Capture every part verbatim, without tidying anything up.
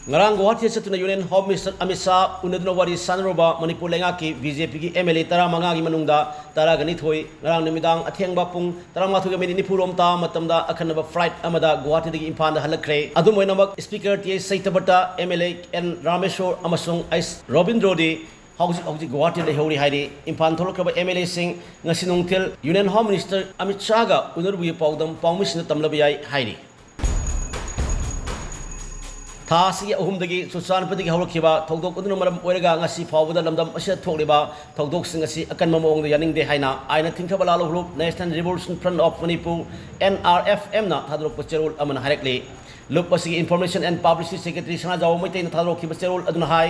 ꯉꯔꯥꯡ ꯒꯨꯋꯥꯍꯥꯇꯤꯗ ꯆꯠꯇꯨꯅ Union Home Minister Amit Shah ꯎꯅꯗꯨꯅ ꯋꯥꯔꯤ ꯁꯥꯟꯅꯔꯨꯕ ꯃꯅꯤꯄꯨꯔ ꯂꯩꯉꯥꯛꯀꯤ BJPꯒꯤ MLA ꯇꯔꯥꯃꯉꯥꯒꯤ ꯃꯅꯨꯡꯗ ꯇꯔꯥꯒ ꯅꯤꯊꯣꯏ ꯉꯔꯥꯡ ꯅꯨꯃꯤꯗꯥꯡ ꯑꯊꯦꯡꯕ ꯄꯨꯡ ꯇꯔꯥꯃꯥꯊꯣꯏꯒ ꯃꯤꯅꯤꯠ ꯅꯤꯐꯨ ꯔꯣꯝ ꯇꯥꯕ ꯃꯇꯝꯗ ꯑꯀꯟꯕ flight ꯑꯃꯗ ꯒꯨꯋꯥꯍꯥꯇꯤꯗꯒꯤ ꯏꯝꯐꯥꯜꯗ ꯍꯜꯂꯛꯈ꯭ꯔꯦ꯫ ꯑꯗꯨꯝ ꯑꯣꯏꯅꯃꯛ Speaker ꯇꯤ ꯑꯩꯆ ꯁꯩꯇꯕꯇ, MLA ꯑꯦꯟ ꯔꯥꯃꯦꯁꯣꯔ ꯑꯃꯁꯨꯡ ꯑꯩꯁ ꯔꯣꯕꯤꯟꯗ꯭ꯔꯣꯗꯤ ꯍꯧꯖꯤꯛ ꯍꯧꯖꯤꯛ ꯒꯨꯋꯥꯍꯥꯇꯤꯗ ꯂꯩꯍꯧꯔꯤ ꯍꯥꯏꯔꯤ꯫ ꯏꯝꯐꯥꯜ ꯊꯣꯛꯂꯛꯈ꯭ꯔꯕ MLAꯁꯤꯡ ꯉꯁꯤ ꯅꯨꯡꯊꯤꯜ Union Home Minister ꯑꯃꯤꯠ ꯁꯥꯍꯒ ꯎꯅꯔꯨꯕꯒꯤ ꯄꯥꯎꯗꯝ ꯄꯥꯎꯃꯤꯁꯤꯡꯅ ꯇꯝꯂꯕ ꯌꯥꯏ ꯍꯥꯏꯔꯤ꯫ ꯊꯥ ꯑꯁꯤꯒꯤ ꯑꯍꯨꯝꯗꯒꯤ ꯆꯨꯔꯆꯥꯟꯄꯨꯔꯗꯒꯤ ꯍꯧꯔꯛꯈꯤꯕ ꯊꯧꯗꯣꯛ ꯑꯗꯨꯅ ꯃꯔꯝ ꯑꯣꯏꯔꯒ ꯉꯁꯤ ꯐꯥꯎꯕꯗ ꯂꯝꯗꯝ ꯑꯁꯤꯗ ꯊꯣꯛꯂꯤꯕ ꯊꯧꯗꯣꯛꯁꯤꯡ ꯑꯁꯤ ꯑꯀꯟꯕ ꯃꯑꯣꯡꯗ ꯌꯥꯅꯤꯡꯗꯦ ꯍꯥꯏꯅ ꯑꯥꯏꯟꯅ ꯊꯤꯡꯊꯕ ꯂꯥꯜꯍꯧꯂꯨꯞ National Revolution Front of Manipur, NRFMꯅ ꯊꯥꯗꯣꯔꯛꯄ ꯆꯦꯔꯣꯜ ꯑꯃꯅ ꯍꯥꯏꯔꯛꯂꯤ꯫ ꯂꯨꯞ ꯑꯁꯤꯒꯤ Information and Publicity Secretary ꯁꯅꯥꯖꯥꯎꯕ ꯃꯩꯇꯩꯅ ꯊꯥꯗꯣꯔꯛꯈꯤꯕ ꯆꯦꯔꯣꯜ ꯑꯗꯨꯅ ꯍꯥꯏ,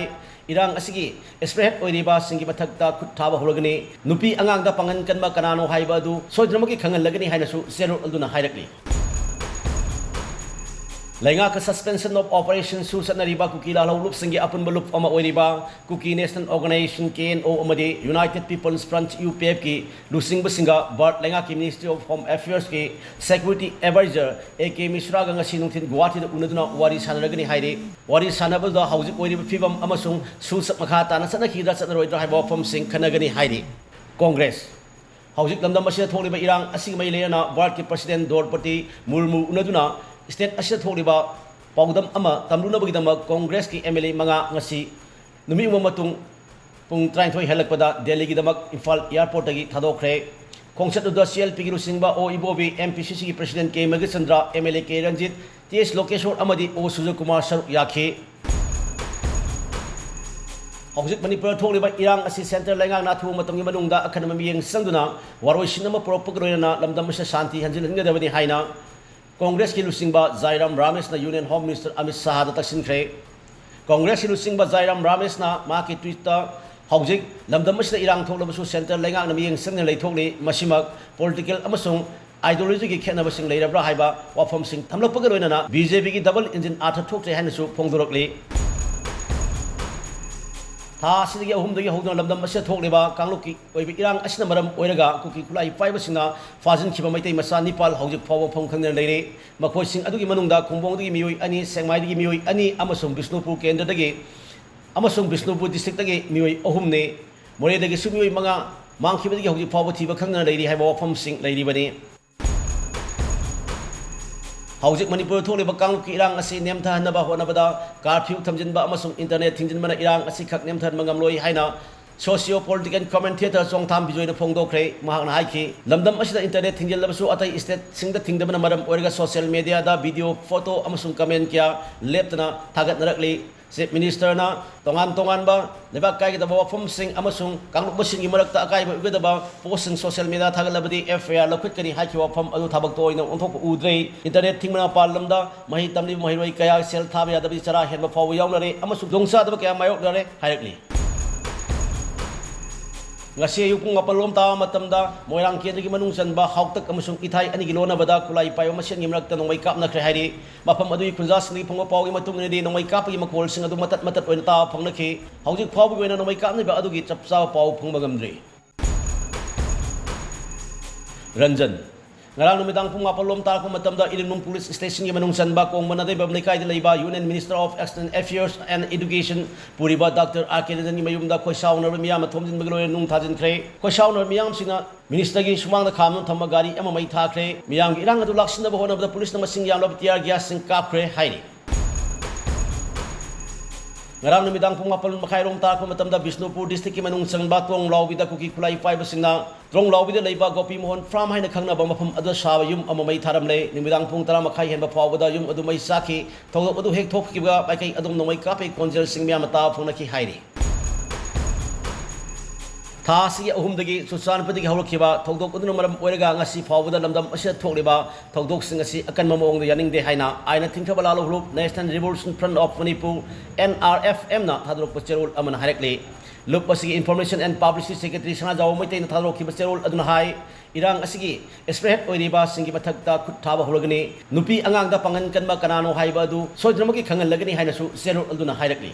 ꯏꯔꯥꯡ ꯑꯁꯤꯒꯤ spearhead ꯑꯣꯏꯔꯤꯕꯁꯤꯡꯒꯤ ꯃꯊꯛꯇ ꯈꯨꯠ ꯊꯥꯕ ꯍꯧꯔꯒꯅꯤ꯫ ꯅꯨꯄꯤ ꯑꯉꯥꯡꯗ ꯄꯥꯡꯒꯟ ꯀꯟꯕ ꯀꯅꯥꯅꯣ ꯍꯥꯏꯕ ꯑꯗꯨ ꯁꯣꯏꯗꯅꯃꯛꯀꯤ ꯈꯪꯍꯜꯂꯒꯅꯤ ꯍꯥꯏꯅꯁꯨ ꯆꯦꯔꯣꯜ ꯑꯗꯨꯅ ꯍꯥꯏꯔꯛꯂꯤ꯫ ꯂꯩꯉꯥꯛꯀ Suspension of Operation ꯁꯨ ꯆꯠꯅꯔꯤꯕ ꯀꯨꯀꯤ ꯂꯥꯜꯍꯧꯂꯨꯞꯁꯤꯡꯒꯤ ꯑꯄꯨꯟꯕ ꯂꯨꯞ ꯑꯃ ꯑꯣꯏꯔꯤꯕ Kuki National Organisation, KNO, ꯑꯃꯗꯤ United People's Front, UPFꯀꯤ ꯂꯨꯆꯤꯡꯕꯁꯤꯡꯒ ꯚꯥꯔꯠ ꯂꯩꯉꯥꯛꯀꯤ Ministry of Home Affairsꯀꯤ Security Advisor A K ꯃꯤꯁ꯭ꯔꯥꯒ ꯉꯁꯤ ꯅꯨꯡꯊꯤꯜ ꯒꯨꯋꯥꯍꯥꯇꯤꯗ ꯎꯅꯗꯨꯅ ꯋꯥꯔꯤ ꯁꯥꯟꯅꯔꯒꯅꯤ ꯍꯥꯏꯔꯤ꯫ ꯋꯥꯔꯤ ꯁꯥꯟꯅꯕꯗꯨꯗ ꯍꯧꯖꯤꯛ ꯑꯣꯏꯔꯤꯕ ꯐꯤꯕꯝ ꯑꯃꯁꯨꯡ ꯁꯨꯜꯁ ꯃꯈꯥ ꯇꯥꯅ ꯆꯠꯅꯈꯤꯗ꯭ꯔꯥ ꯆꯠꯅꯔꯣꯏꯗ꯭ꯔꯥ ꯍꯥꯏꯕ ꯋꯥꯐꯝꯁꯤꯡ ꯈꯟꯅꯒꯅꯤ ꯍꯥꯏꯔꯤ꯫ ꯀꯣꯡꯒ꯭ꯔꯦꯁ꯫ ꯍꯧꯖꯤꯛ ꯂꯝꯗꯝ ꯑꯁꯤꯗ ꯊꯣꯛꯂꯤꯕ ꯏꯔꯥꯡ ꯑꯁꯤꯒꯤ ꯃꯔꯤ ꯂꯩꯅꯅ ꯚꯥꯔꯠꯀꯤ President ꯗ꯭ꯔꯧꯄꯗꯤ ꯃꯨꯔꯃꯨ ꯎꯅꯗꯨꯅ state ꯑꯁꯤꯗ ꯊꯣꯛꯂꯤꯕ ꯄꯥꯎꯗꯝ ꯑꯃ ꯇꯝꯂꯨꯅꯕꯒꯤꯗꯃꯛ ꯀꯣꯡꯒ꯭ꯔꯦꯁꯀꯤ MLA ꯃꯉꯥ ꯉꯁꯤ ꯅꯨꯃꯤꯠ ꯑꯃ ꯃꯇꯨꯡ ꯄꯨꯡ ꯇꯔꯥꯅꯤꯊꯣꯏ ꯍꯦꯜꯂꯛꯄꯗ ꯗꯦꯜꯂꯤꯒꯤꯗꯃꯛ ꯏꯝꯐꯥꯜ airportꯇꯒꯤ ꯊꯥꯗꯣꯛꯈ꯭ꯔꯦ꯫ ꯈꯣꯡꯆꯠ ꯑꯗꯨꯗ CLPꯒꯤ ꯂꯨꯆꯤꯡꯕ ꯑꯣ ꯏꯕꯣꯕꯤ, MPCCꯒꯤ President ꯀꯦ ꯃꯒꯤꯆꯟꯗ꯭ꯔ, MLA ꯀꯦ ꯔꯟꯖꯤꯠ, ꯇꯤ ꯑꯦꯁ ꯂꯣꯀꯦꯁꯣꯔ ꯑꯃꯗꯤ ꯑꯣ ꯁꯨꯔꯖꯀꯨꯃꯥꯔ ꯁꯔꯨꯛ ꯌꯥꯈꯤ꯫ ꯍꯧꯖꯤꯛ ꯃꯅꯤꯄꯨꯔꯗ ꯊꯣꯛꯂꯤꯕ ꯏꯔꯥꯡ ꯑꯁꯤ centre ꯂꯩꯉꯥꯛꯅ ꯑꯊꯨꯕ ꯃꯇꯝꯒꯤ ꯃꯅꯨꯡꯗ ꯑꯈꯟꯅꯕ ꯃꯤꯠꯌꯦꯡ ꯆꯪꯗꯨꯅ ꯋꯥꯔꯣꯏꯁꯤꯟ ꯑꯃ ꯄꯨꯔꯛꯄꯒ ꯂꯣꯏꯅꯅ ꯂꯝꯗꯝ ꯑꯁꯤꯗ ꯁꯥꯟꯇꯤ ꯍꯟꯖꯤꯟꯍꯟꯒꯗꯕꯅꯤ ꯍꯥꯏꯅ ꯀꯣꯡꯒ꯭ꯔꯦꯁꯀꯤ ꯂꯨꯆꯤꯡꯕ ꯖꯥꯏꯔꯥꯝ ꯔꯥꯃꯦꯁꯅ Union Home Minister ꯑꯃꯤꯠ ꯁꯥꯍꯗ ꯇꯛꯁꯤꯟꯈ꯭ꯔꯦ꯫ ꯀꯣꯡꯒ꯭ꯔꯦꯁꯀꯤ ꯂꯨꯆꯤꯡꯕ ꯖꯥꯏꯔꯥꯝ ꯔꯥꯃꯦꯁꯅ ꯃꯍꯥꯛꯀꯤ tweetꯇ, "ꯍꯧꯖꯤꯛ ꯂꯝꯗꯝ ꯑꯁꯤꯗ ꯏꯔꯥꯡ ꯊꯣꯛꯂꯕꯁꯨ centre ꯂꯩꯉꯥꯛꯅ ꯃꯤꯠꯌꯦꯡ ꯆꯪꯗꯨꯅ ꯂꯩꯊꯣꯛꯂꯤ꯫ ꯃꯁꯤꯃꯛ political ꯑꯃꯁꯨꯡ ideologyꯒꯤ ꯈꯦꯠꯅꯕꯁꯤꯡ ꯂꯩꯔꯕ꯭ꯔꯥ ꯍꯥꯏꯕ ꯋꯥꯐꯝꯁꯤꯡ ꯊꯝꯂꯛꯄꯒ ꯂꯣꯏꯅꯅ BJPꯒꯤ double engine ꯑꯥꯔꯊ ꯊꯣꯛꯇ꯭ꯔꯦ" ꯍꯥꯏꯅꯁꯨ ꯐꯣꯡꯗꯣꯔꯛꯂꯤ꯫ ꯊꯥ ꯑꯁꯤꯗꯒꯤ ꯑꯍꯨꯝꯗꯒꯤ ꯍꯧꯗꯨꯅ ꯂꯝꯗꯝ ꯑꯁꯤꯗ ꯊꯣꯛꯂꯤꯕ ꯀꯥꯡꯂꯨꯞꯀꯤ ꯑꯣꯏꯕ ꯏꯔꯥꯡ ꯑꯁꯤꯅ ꯃꯔꯝ ꯑꯣꯏꯔꯒ ꯀꯨꯀꯤ ꯈꯨꯠꯂꯥꯏ ꯄꯥꯏꯕꯁꯤꯡꯅ ꯐꯥꯖꯤꯟꯈꯤꯕ ꯃꯩꯇꯩ ꯃꯆꯥ ꯅꯤꯄꯥꯜ ꯍꯧꯖꯤꯛ ꯐꯥꯎꯕ ꯃꯐꯝ ꯈꯪꯗꯅ ꯂꯩꯔꯤ꯫ ꯃꯈꯣꯏꯁꯤꯡ ꯑꯗꯨꯒꯤ ꯃꯅꯨꯡꯗ ꯈꯨꯝꯕꯣꯡꯗꯒꯤ ꯃꯤꯑꯣꯏ ꯑꯅꯤ, ꯁꯦꯛꯃꯥꯏꯗꯒꯤ ꯃꯤꯑꯣꯏ ꯑꯅꯤ ꯑꯃꯁꯨꯡ ꯕꯤꯁꯅꯨꯄꯨꯔ ꯀꯦꯟꯗ꯭ꯔꯗꯒꯤ ꯑꯃꯁꯨꯡ ꯕꯤꯁꯅꯨꯄꯨꯔ ꯗꯤꯁꯇ꯭ꯔꯤꯛꯇꯒꯤ ꯃꯤꯑꯣꯏ ꯑꯍꯨꯝꯅꯤ꯫ ꯃꯣꯔꯦꯗꯒꯤꯁꯨ ꯃꯤꯑꯣꯏ ꯃꯉꯥ ꯃꯥꯡꯈꯤꯕꯗꯒꯤ ꯍꯧꯖꯤꯛ ꯐꯥꯎꯕ ꯊꯤꯕ ꯈꯪꯗꯅ ꯂꯩꯔꯤ ꯍꯥꯏꯕ ꯋꯥꯐꯝꯁꯤꯡ ꯂꯩꯔꯤꯕꯅꯤ꯫ ꯍꯧꯖꯤꯛ ꯃꯅꯤꯄꯨꯔꯗ ꯊꯣꯛꯂꯤꯕ ꯀꯥꯡꯂꯨꯞꯀꯤ ꯏꯔꯥꯡ ꯑꯁꯤ ꯅꯦꯝꯊꯍꯟꯅꯕ ꯍꯣꯠꯅꯕꯗ ꯀꯥꯔꯐ꯭ꯌꯨ ꯊꯝꯖꯤꯟꯕ ꯑꯃꯁꯨꯡ ꯏꯟꯇꯔꯅꯦꯠ ꯊꯤꯡꯖꯤꯟꯕꯅ ꯏꯔꯥꯡ ꯑꯁꯤ ꯈꯛ ꯅꯦꯝꯊꯍꯟꯕ ꯉꯝꯂꯣꯏ ꯍꯥꯏꯅ socio political commentator ꯆꯣꯡꯊꯥꯝ ꯕꯤꯖꯣꯏꯅ ꯐꯣꯡꯗꯣꯛꯈ꯭ꯔꯦ꯫ ꯃꯍꯥꯛꯅ ꯍꯥꯏꯈꯤ, ꯂꯝꯗꯝ ꯑꯁꯤꯗ ꯏꯟꯇꯔꯅꯦꯠ ꯊꯤꯡꯖꯤꯜꯂꯕꯁꯨ ꯑꯇꯩ ꯁ꯭ꯇꯦꯠꯁꯤꯡꯗ ꯊꯤꯡꯗꯕꯅ ꯃꯔꯝ ꯑꯣꯏꯔꯒ ꯁꯣꯁꯤꯌꯦꯜ ꯃꯦꯗꯤꯌꯥꯗ ꯚꯤꯗꯤꯑꯣ, ꯐꯣꯇꯣ ꯑꯃꯁꯨꯡ ꯀꯃꯦꯟ ꯀꯌꯥ ꯂꯦꯞꯇꯅ ꯊꯥꯒꯠꯅꯔꯛꯂꯤ꯫ ꯆꯤꯐ ꯃꯤꯅꯤꯁꯇꯔꯅ ꯇꯣꯉꯥꯟ ꯇꯣꯉꯥꯟꯕ ꯂꯩꯕꯥꯛ ꯀꯥꯏꯒꯗꯕ ꯋꯥꯐꯝꯁꯤꯡ ꯑꯃꯁꯨꯡ ꯀꯥꯡꯂꯨꯞ ꯃꯁꯦꯟꯒꯤ ꯃꯔꯛꯇ ꯑꯀꯥꯏꯕ ꯑꯣꯏꯒꯗꯕ ꯄꯣꯁꯁꯤꯡ ꯁꯣꯁꯤꯌꯦꯜ ꯃꯦꯗꯤꯌꯥ ꯊꯥꯒꯠꯂꯕꯗꯤ ꯑꯦꯐ ꯑꯥꯏ ꯑꯥꯔ ꯂꯧꯈꯠꯀꯅꯤ ꯍꯥꯏꯈꯤꯕ ꯋꯥꯐꯝ ꯑꯗꯨ ꯊꯕꯛꯇ ꯑꯣꯏꯅ ꯑꯣꯟꯊꯣꯛꯄ ꯎꯗ꯭ꯔꯦ꯫ ꯏꯟꯇꯔꯅꯦꯠ ꯊꯤꯡꯕꯅ ꯃꯄꯥꯟ ꯂꯝꯗ ꯃꯍꯩ ꯇꯝꯂꯤꯕ ꯃꯍꯩꯔꯣꯏ ꯀꯌꯥ ꯁꯦꯜ ꯊꯥꯕ ꯌꯥꯗꯕꯒꯤ ꯆꯔꯥ ꯍꯦꯟꯕ ꯐꯥꯎꯕ ꯌꯥꯎꯅꯔꯦ ꯑꯃꯁꯨꯡ ꯈꯨꯗꯣꯡꯆꯥꯗꯕ ꯀꯌꯥ ꯃꯥꯌꯣꯛꯅꯔꯦ ꯍꯥꯏꯔꯛꯂꯤ꯫ ꯉꯁꯤ ꯑꯌꯨꯛ ꯄꯨꯡ ꯃꯥꯄꯜ ꯂꯣꯝ ꯇꯥꯕ ꯃꯇꯝꯗ ꯃꯣꯏꯔꯥꯡ ꯀꯦꯟꯗ꯭ꯔꯒꯤ ꯃꯅꯨꯡ ꯆꯟꯕ ꯍꯥꯎꯇꯛ ꯑꯃꯁꯨꯡ ꯏꯊꯥꯏ ꯑꯅꯤꯒꯤ ꯂꯣꯟꯅꯕꯗ ꯈꯨꯠꯂꯥꯏ ꯄꯥꯏꯕ ꯃꯁꯦꯟꯒꯤ ꯃꯔꯛꯇ ꯅꯣꯡꯃꯩ ꯀꯥꯞꯅꯈ꯭ꯔꯦ ꯍꯥꯏꯔꯤ꯫ ꯃꯐꯝ ꯑꯗꯨꯒꯤ ꯈꯨꯟꯖꯥꯁꯤꯡꯗꯒꯤ ꯐꯪꯕ ꯄꯥꯎꯒꯤ ꯃꯇꯨꯡ ꯏꯟꯅꯗꯤ, ꯅꯣꯡꯃꯩ ꯀꯥꯞꯄꯒꯤ ꯃꯈꯣꯜꯁꯤꯡ ꯑꯗꯨ ꯃꯇꯠ ꯃꯇꯠ ꯑꯣꯏꯅ ꯇꯥꯕ ꯐꯪꯅꯈꯤ꯫ ꯍꯧꯖꯤꯛ ꯐꯥꯎꯕꯒꯤ ꯑꯣꯏꯅ ꯅꯣꯡꯃꯩ ꯀꯥꯞꯅꯔꯤꯕ ꯑꯗꯨꯒꯤ ꯆꯞ ꯆꯥꯕ ꯄꯥꯎ ꯐꯪꯕ ꯉꯝꯗ꯭ꯔꯤ꯫ ꯔꯟꯖꯟ꯫ ꯉꯔꯥꯡ ꯅꯨꯃꯤꯗꯥꯡ ꯄꯨꯡ ꯃꯥꯄꯜ ꯂꯣꯝ ꯇꯥꯔꯛꯄ ꯃꯇꯝꯗ, ꯏꯔꯤꯜꯃꯨꯡ ꯄꯨꯂꯤꯁ ꯁ꯭ꯇꯦꯁꯟꯒꯤ ꯃꯅꯨꯡ ꯆꯟꯕ ꯀꯣꯡꯕ ꯅꯥꯗꯩꯕꯝ ꯂꯩꯀꯥꯏꯗ ꯂꯩꯕ Union Minister of External Affairs and Education ꯄꯨꯔꯤꯕ ꯗꯥꯛꯇꯔ ꯑꯥꯔ ꯀꯦ ꯔꯟꯖꯟꯒꯤ ꯃꯌꯨꯝꯗ ꯈꯣꯏꯁꯥꯎꯅꯔꯕ ꯃꯤꯌꯥꯝꯅ ꯊꯣꯝꯖꯤꯟꯕꯒ ꯂꯣꯏꯅꯅ ꯅꯨꯡ ꯊꯥꯖꯤꯟꯈ꯭ꯔꯦ꯫ ꯈꯣꯏꯁꯥꯎꯅꯔꯕ ꯃꯤꯌꯥꯝꯁꯤꯡꯅ ꯃꯤꯅꯤꯁꯇꯔꯒꯤ ꯁꯨꯃꯥꯡꯗ ꯈꯥꯝꯗꯨꯅ ꯊꯝꯕ ꯒꯥꯔꯤ ꯑꯃ ꯃꯩ ꯊꯥꯈ꯭ꯔꯦ꯫ ꯃꯤꯌꯥꯝꯒꯤ ꯏꯔꯥꯡ ꯑꯗꯨ ꯂꯥꯛꯁꯤꯟꯅꯕ ꯍꯣꯠꯅꯕꯗ ꯄꯨꯂꯤꯁꯅ ꯃꯁꯤꯡ ꯌꯥꯝꯂꯕ tear gasꯁꯤꯡ ꯀꯥꯞꯈ꯭ꯔꯦ ꯍꯥꯏꯔꯤ꯫ ꯉꯔꯥꯡ ꯅꯨꯃꯤꯗꯥꯡ ꯄꯨꯡ ꯃꯥꯄꯜ ꯃꯈꯥꯏꯔꯣꯝ ꯇꯥꯔꯛꯄ ꯃꯇꯝꯗ ꯕꯤꯁꯅꯨꯄꯨꯔ districtꯀꯤ ꯃꯅꯨꯡ ꯆꯟꯕ ꯇ꯭ꯔꯣꯡꯂꯥꯎꯕꯤꯗ ꯀꯨꯀꯤ ꯈꯨꯠꯂꯥꯏ ꯄꯥꯏꯕꯁꯤꯡꯅ ꯇ꯭ꯔꯣꯡꯂꯥꯎꯕꯤꯗ ꯂꯩꯕ ꯒꯣꯄꯤ ꯃꯣꯍꯟ farm ꯍꯥꯏꯅ ꯈꯪꯅꯕ ꯃꯐꯝ ꯑꯗꯨꯗ ꯁꯥꯕ ꯌꯨꯝ ꯑꯃ ꯃꯩ ꯊꯥꯔꯝꯂꯦ꯫ ꯅꯨꯃꯤꯗꯥꯡ ꯄꯨꯡ ꯇꯔꯥ ꯃꯈꯥꯏ ꯍꯦꯟꯕ ꯐꯥꯎꯕꯗ ꯌꯨꯝ ꯑꯗꯨ ꯃꯩ ꯆꯥꯛꯈꯤ꯫ ꯊꯧꯗꯣꯛ ꯑꯗꯨ ꯍꯦꯛ ꯊꯣꯛꯈꯤꯕꯒ ꯃꯥꯏꯀꯩ ꯑꯗꯨꯝ ꯅꯣꯡꯃꯩ ꯀꯥꯞꯄꯒꯤ ꯈꯣꯟꯖꯦꯜꯁꯤꯡ ꯃꯌꯥꯝꯅ ꯇꯥꯕ ꯐꯪꯅꯈꯤ ꯍꯥꯏꯔꯤ꯫ ꯊꯥ ꯑꯁꯤꯒꯤ ꯑꯍꯨꯝꯗꯒꯤ ꯆꯨꯔꯆꯥꯟꯄꯨꯔꯗꯒꯤ ꯍꯧꯔꯛꯈꯤꯕ ꯊꯧꯗꯣꯛ ꯑꯗꯨꯅ ꯃꯔꯝ ꯑꯣꯏꯔꯒ ꯉꯁꯤ ꯐꯥꯎꯕꯗ ꯂꯝꯗꯝ ꯑꯁꯤꯗ ꯊꯣꯛꯂꯤꯕ ꯊꯧꯗꯣꯛꯁꯤꯡ ꯑꯁꯤ ꯑꯀꯟꯕ ꯃꯑꯣꯡꯗ ꯌꯥꯅꯤꯡꯗꯦ ꯍꯥꯏꯅ ꯑꯥꯏꯟꯅ ꯊꯤꯡꯊꯕ ꯂꯥꯜꯍꯧꯂꯨꯞ National Revolution Front of Manipur, NRFMꯅ ꯊꯥꯗꯣꯔꯛꯄ ꯆꯦꯔꯣꯜ ꯑꯃꯅ ꯍꯥꯏꯔꯛꯂꯤ꯫ ꯂꯨꯞ ꯑꯁꯤꯒꯤ Information and Publicity Secretary ꯁꯅꯥꯖꯥꯎꯕ ꯃꯩꯇꯩꯅ ꯊꯥꯗꯣꯔꯛꯈꯤꯕ ꯆꯦꯔꯣꯜ ꯑꯗꯨꯅ ꯍꯥꯏ, ꯏꯔꯥꯡ ꯑꯁꯤꯒꯤ spearhead ꯑꯣꯏꯔꯤꯕꯁꯤꯡꯒꯤ ꯃꯊꯛꯇ ꯈꯨꯠ ꯊꯥꯕ ꯍꯧꯔꯒꯅꯤ꯫ ꯅꯨꯄꯤ ꯑꯉꯥꯡꯗ ꯄꯥꯡꯒꯟ ꯀꯟꯕ ꯀꯅꯥꯅꯣ ꯍꯥꯏꯕ ꯑꯗꯨ ꯁꯣꯏꯗꯅꯃꯛꯀꯤ ꯈꯪꯍꯜꯂꯒꯅꯤ ꯍꯥꯏꯅꯁꯨ ꯆꯦꯔꯣꯜ ꯑꯗꯨꯅ ꯍꯥꯏꯔꯛꯂꯤ꯫